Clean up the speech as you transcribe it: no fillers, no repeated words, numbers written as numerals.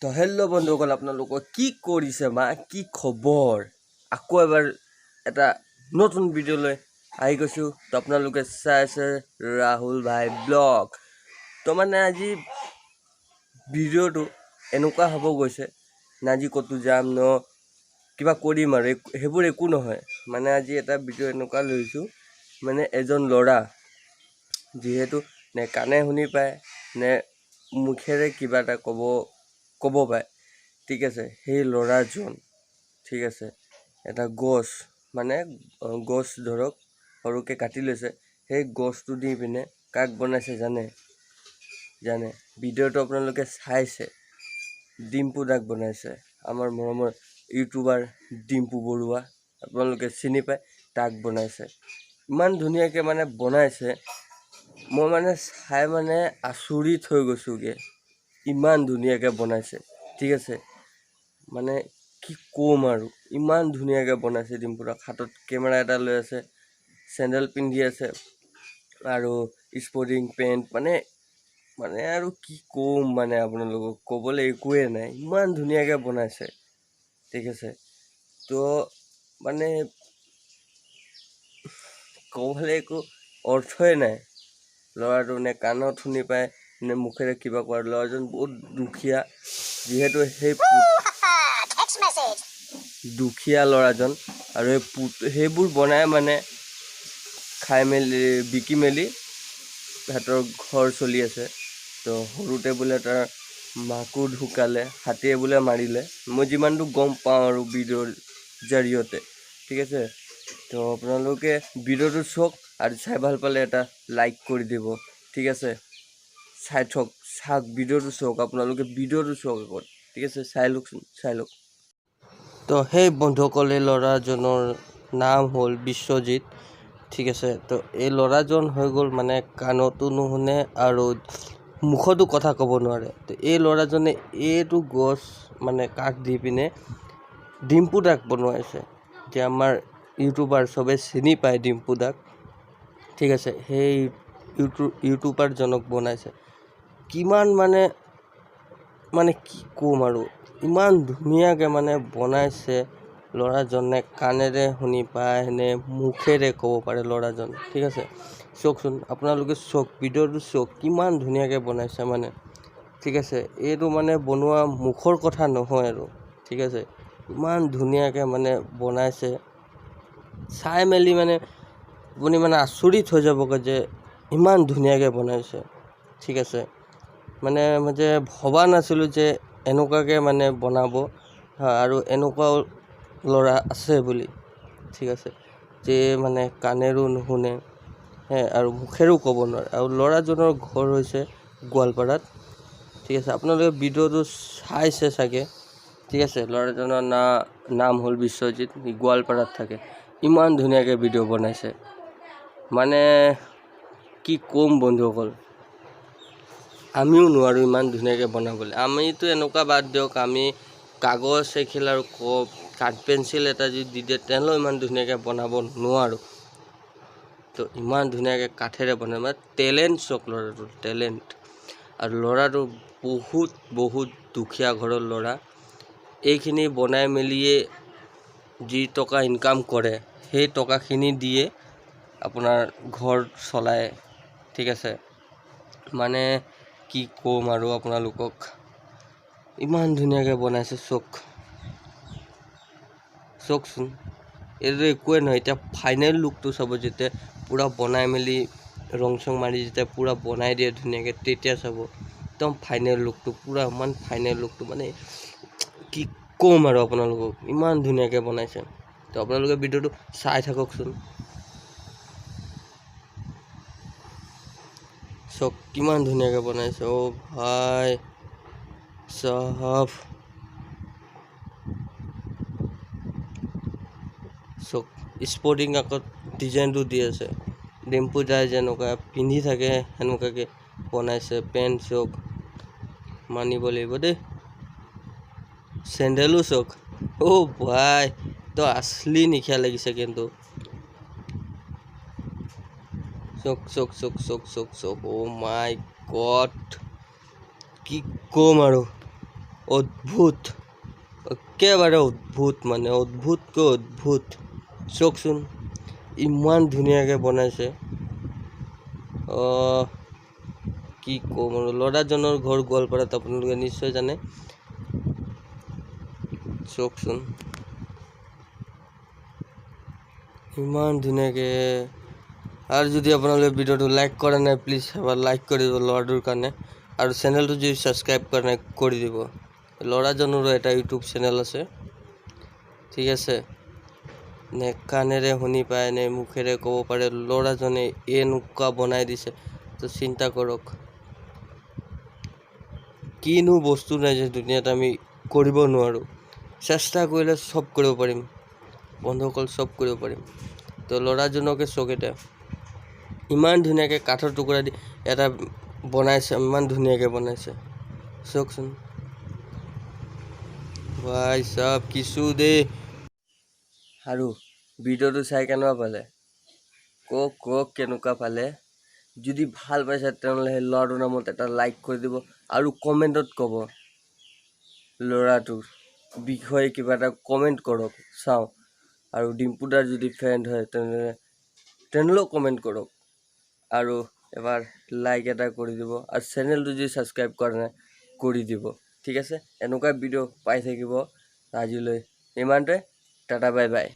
তো হেল্ল' বন্ধুসকল, আপোনালোকৰ কি কৰিছে বা কি খবৰ? আকৌ এবাৰ এটা নতুন ভিডিঅ' লৈ আহি গৈছোঁ। তো আপোনালোকে চাই আছে ৰাহুল ভাই ব্লগ। তো মানে আজি ভিডিঅ'টো এনেকুৱা হ'ব গৈছে না আজি ক'তো যাম ন কিবা কৰিম আৰু সেইবোৰ একো নহয়। মানে আজি এটা ভিডিঅ' এনেকুৱা লৈছোঁ, মানে এজন ল'ৰা যিহেতু নে কাণে শুনি পায় নে মুখেৰে কিবা এটা ক'ব ক'ব পাৰে, ঠিক আছে, সেই ল'ৰাজন, ঠিক আছে, এটা গছ, মানে গছ ধৰক সৰুকৈ কাটি লৈছে, সেই গছটো দি পিনে কাক বনাইছে জানে? জানে, ভিডিঅ'টো আপোনালোকে চাইছে, ডিম্পু দাক বনাইছে, আমাৰ মৰমৰ ইউটিউবাৰ ডিম্পু বৰুৱা, আপোনালোকে চিনি পায়, তাক বনাইছে। ইমান ধুনীয়াকৈ মানে বনাইছে, মই মানে চাই মানে আচৰিত হৈ গৈছোঁগৈ, ইমান ধুনীয়াকৈ বনাইছে, ঠিক আছে। মানে কি ক'ম আৰু, ইমান ধুনীয়াকৈ বনাইছে ডিম্পুদাক। হাতত কেমেৰা এটা লৈ আছে, চেণ্ডেল পিন্ধি আছে আৰু স্পৰ্টিং পেণ্ট, মানে মানে আৰু কি ক'ম, মানে আপোনালোকক ক'বলৈ একোৱে নাই, ইমান ধুনীয়াকৈ বনাইছে, ঠিক আছে। তো মানে ক'বলৈ একো অৰ্থই নাই। ল'ৰাটো নে কাণত শুনি পায় নে মুখেৰে কিবা কোৱা, ল'ৰাজন বহুত দুখীয়া, যিহেতু সেই দুখীয়া ল'ৰাজন আৰু এই সেইবোৰ বনাই মানে খাই মেলি বিকি মেলি সিহঁতৰ ঘৰ চলি আছে। তো সৰুতে বোলে তাৰ মাকো ঢুকালে, হাতীয়ে বোলে মাৰিলে, মই যিমানটো গম পাওঁ আৰু ভিডিঅ'ৰ জৰিয়তে, ঠিক আছে। তো আপোনালোকে ভিডিঅ'টো চাওক আৰু চাই ভাল পালে এটা লাইক কৰি দিব, ঠিক আছে। চাই থওক, চাওক ভিডিঅ'টো চাওক, আপোনালোকে ভিডিঅ'টো চাওক আগত, ঠিক আছে, চাই লওকচোন, চাই লওক। তো সেই বন্ধুসকল, এই ল'ৰাজনৰ নাম হ'ল বিশ্বজিৎ, ঠিক আছে। তো এই ল'ৰাজন হৈ গ'ল মানে কাণতো নুশুনে আৰু মুখতো কথা ক'ব নোৱাৰে। তো এই ল'ৰাজনে এইটো গছ মানে কাঠ দি পিনে ডিম্পু দাক বনোৱাইছে, যে আমাৰ ইউটিউবাৰ চবে চিনি পায় ডিম্পু দাক, ঠিক আছে। সেই ইউটিউবাৰজনক বনাইছে। কিমান মানে মানে কি ক'ম আৰু, ইমান ধুনীয়াকৈ মানে বনাইছে ল'ৰাজনে, কাণেৰে শুনি পায় নে মুখেৰে ক'ব পাৰে ল'ৰাজন, ঠিক আছে। চাওকচোন আপোনালোকে, চাওক ভিডিঅ'টো চাওক, কিমান ধুনীয়াকৈ বনাইছে মানে, ঠিক আছে। এইটো মানে বনোৱা মুখৰ কথা নহয় আৰু, ঠিক আছে। ইমান ধুনীয়াকৈ মানে বনাইছে, চাই মেলি মানে আপুনি মানে আচৰিত হৈ যাবগৈ যে ইমান ধুনীয়াকৈ বনাইছে, ঠিক আছে। মানে মই যে ভবা নাছিলোঁ যে এনেকুৱাকৈ মানে বনাব আৰু এনেকুৱাও ল'ৰা আছে বুলি, ঠিক আছে, যে মানে কাণেৰো নুশুনে হে আৰু মুখেৰেও ক'ব নোৱাৰে। আৰু ল'ৰাজনৰ ঘৰ হৈছে গোৱালপাৰাত, ঠিক আছে। আপোনালোকে ভিডিঅ'টো চাইছে চাগে, ঠিক আছে। ল'ৰাজনৰ নাম হ'ল বিশ্বজিৎ, গোৱালপাৰাত থাকে। ইমান ধুনীয়াকৈ ভিডিঅ' বনাইছে, মানে কি ক'ম বন্ধুসকল, আমিও নোৱাৰোঁ ইমান ধুনীয়াকৈ বনাবলৈ। আমিতো এনেকুৱা বাদ দিয়ক, আমি কাগজ এখিলা আৰু কাঠ পেঞ্চিল এটা যদি দি দিয়ে তেনেহ'লেও ইমান ধুনীয়াকৈ বনাব নোৱাৰোঁ। তো ইমান ধুনীয়াকৈ কাঠেৰে বনায়, মানে টেলেণ্ট চাওক ল'ৰাটোৰ, টেলেণ্ট। আৰু ল'ৰাটো বহুত বহুত দুখীয়া ঘৰৰ ল'ৰা, এইখিনি বনাই মেলিয়ে যি টকা ইনকাম কৰে সেই টকাখিনি দিয়ে আপোনাৰ ঘৰ চলায়, ঠিক আছে। মানে কি ক'ম আৰু আপোনালোকক, ইমান ধুনীয়াকৈ বনাইছে, চাওক চাওকচোন। এইটো একোৱে নহয়, এতিয়া ফাইনেল লুকটো চাব, যেতিয়া পূৰা বনাই মেলি ৰং চং মাৰি যেতিয়া পূৰা বনাই দিয়ে ধুনীয়াকৈ, তেতিয়া চাব একদম ফাইনেল লুকটো, পূৰা ইমান ফাইনেল লুকটো, মানে কি ক'ম আৰু আপোনালোকক, ইমান ধুনীয়াকৈ বনাইছে। তো আপোনালোকে ভিডিঅ'টো চাই থাককচোন, চাওক কিমান ধুনীয়াকৈ বনাইছে। অ' ভাই চাহাব, চাওক স্পৰ্টিং আগত ডিজাইনটো দি আছে, ডিম্পু দাই যেনেকুৱা পিন্ধি থাকে সেনেকুৱাকৈ বনাইছে। পেণ্ট চাওক, মানিব লাগিব দেই। চেণ্ডেলো চাওক, অ' ভাই তো আচলি নিখীয়া লাগিছে কিন্তু। চাওক চাওক চাওক চাওক চাওক চাওক, অ' মাই গড, কি ক'ম আৰু। অদ্ভুত, একেবাৰে অদ্ভুত, মানে অদ্ভুতকৈ অদ্ভুত। চাওকচোন, ইমান ধুনীয়াকৈ বনাইছে। কি ক'ম আৰু। ল'ৰাজনৰ ঘৰ গোৱালপাৰাত, আপোনালোকে নিশ্চয় জানে। চাওকচোন, ইমান ধুনীয়াকৈ। আৰু যদি আপোনালোকে ভিডিঅ'টো লাইক কৰা নাই, প্লিজ এবাৰ লাইক কৰি দিব ল'ৰাটোৰ কাৰণে। আৰু চেনেলটো যদি ছাবস্ক্ৰাইব কৰা নাই, কৰি দিব। ল'ৰাজনৰো এটা ইউটিউব চেনেল আছে, ঠিক আছে। নে কাণেৰে শুনি পায় নে মুখেৰে ক'ব পাৰে, ল'ৰাজনে এনেকুৱা বনাই দিছে। তো চিন্তা কৰক, কিনো বস্তু নাই যে দুনিয়াত আমি কৰিব নোৱাৰোঁ। চেষ্টা কৰিলে চব কৰিব পাৰিম বন্ধুসকল, চব কৰিব পাৰিম। তো ল'ৰাজনকে চাওক এতিয়া, ইমান ধুনীয়াকৈ কাঠৰ টুকুৰা দি এটা বনাইছে, ইমান ধুনীয়াকৈ বনাইছে, চাওকচোন। ভাই চাব, কিছু দেই। আৰু ভিডিঅ'টো চাই কেনেকুৱা পালে কওক, কওক কেনেকুৱা পালে। যদি ভাল পাইছে, তেনেহ'লে সেই ল'ৰাটোৰ নামত এটা লাইক কৰি দিব আৰু কমেণ্টত ক'ব, ল'ৰাটোৰ বিষয়ে কিবা এটা কমেণ্ট কৰক, চাওঁ। আৰু ডিম্পুদাৰ যদি ফ্ৰেণ্ড হয়, তেনেহ'লেও কমেণ্ট কৰক। আৰু এবাৰ লাইক এটা কৰি দিব আৰু চেনেলটো যদি ছাবস্ক্ৰাইব কৰা নাই, কৰি দিব। ঠিক আছে, এনেকুৱা ভিডিঅ' পাই থাকিব। আজিলৈ ইমানটোৱে, টাটা, বাই বাই।